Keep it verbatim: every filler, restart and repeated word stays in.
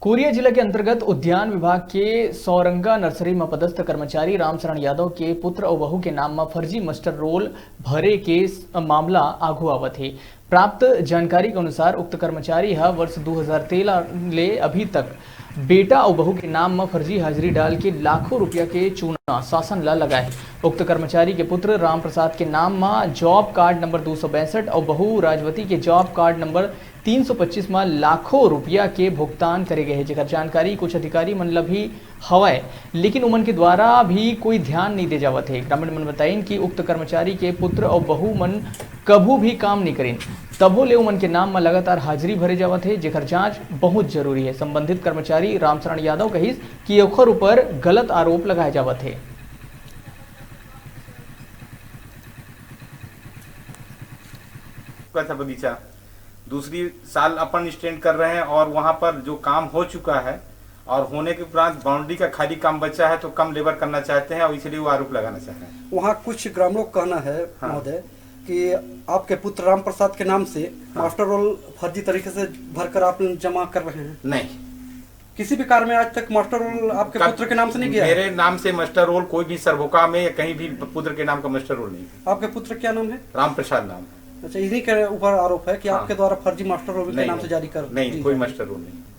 कोरिया जिला के अंतर्गत उद्यान विभाग के सौरंगा नर्सरी म पदस्थ कर्मचारी रामशरण यादव के पुत्र अउ बहू के नाम म फर्जी मस्टर रोल भरे के स-, मामला आघू आवत हे। प्राप्त जानकारी के अनुसार, उक्त कर्मचारी ह वर्ष दू हजार तेरह ले अभी तक बेटा अउ बहू के नाम म फर्जी हाजिरी डाल के लाखों रुपया के चूना शासन ल लगाए। उक्त कर्मचारी के पुत्र राम प्रसाद के नाम म जॉब कार्ड नंबर दो सौ बैसठ अउ बहू राजवती के जॉब कार्ड नंबर तीन सौ पच्चीस म लाखों रुपया के भुगतान करे गए हे, जेकर जानकारी कुछ अधिकारी मन ल भी हवय, लेकिन उमन के द्वारा भी कोई ध्यान नहीं दे जावत हे। ग्रामीण मन बताइन कि उक्त कर्मचारी के पुत्र अउ बहू मन कभू भी काम नहीं करिन, तभो ले उमन के नाम म लगातार हाजिरी भरे जावत हे, जेकर जांच बहुत जरूरी हे। संबंधित कर्मचारी रामशरण यादव कहिस कि ओखर ऊपर गलत आरोप लगाए जावत हे। का था बगीचा, दूसरी साल अपन स्टैंड कर रहे हैं और वहाँ पर जो काम हो चुका है और होने के उपरांत बाउंड्री का खाली काम बचा है, तो कम लेबर करना चाहते हैं और इसलिए वो आरोप लगाना चाह रहे हैं। वहाँ कुछ ग्रामीणों का कहना है, हाँ। महोदय, कि आपके पुत्र राम प्रसाद के नाम से हाँ। मास्टर रोल फर्जी तरीके से भरकर आप जमा कर रहे हैं। नहीं। किसी भी कार में आज तक मास्टर रोल आपके कब-, पुत्र के नाम से नहीं गया है? मेरे नाम से मास्टर रोल कोई भी सरभोका में या कहीं भी पुत्र के नाम का मास्टर रोल नहीं है। आपके पुत्र क्या नाम है? राम प्रसाद नाम है। अच्छा, इन्हीं के ऊपर आरोप है कि हाँ। आपके द्वारा फर्जी मास्टर रोल के नहीं, नाम से नहीं। जारी कर नहीं, दी कोई है। मास्टर रोल नहीं।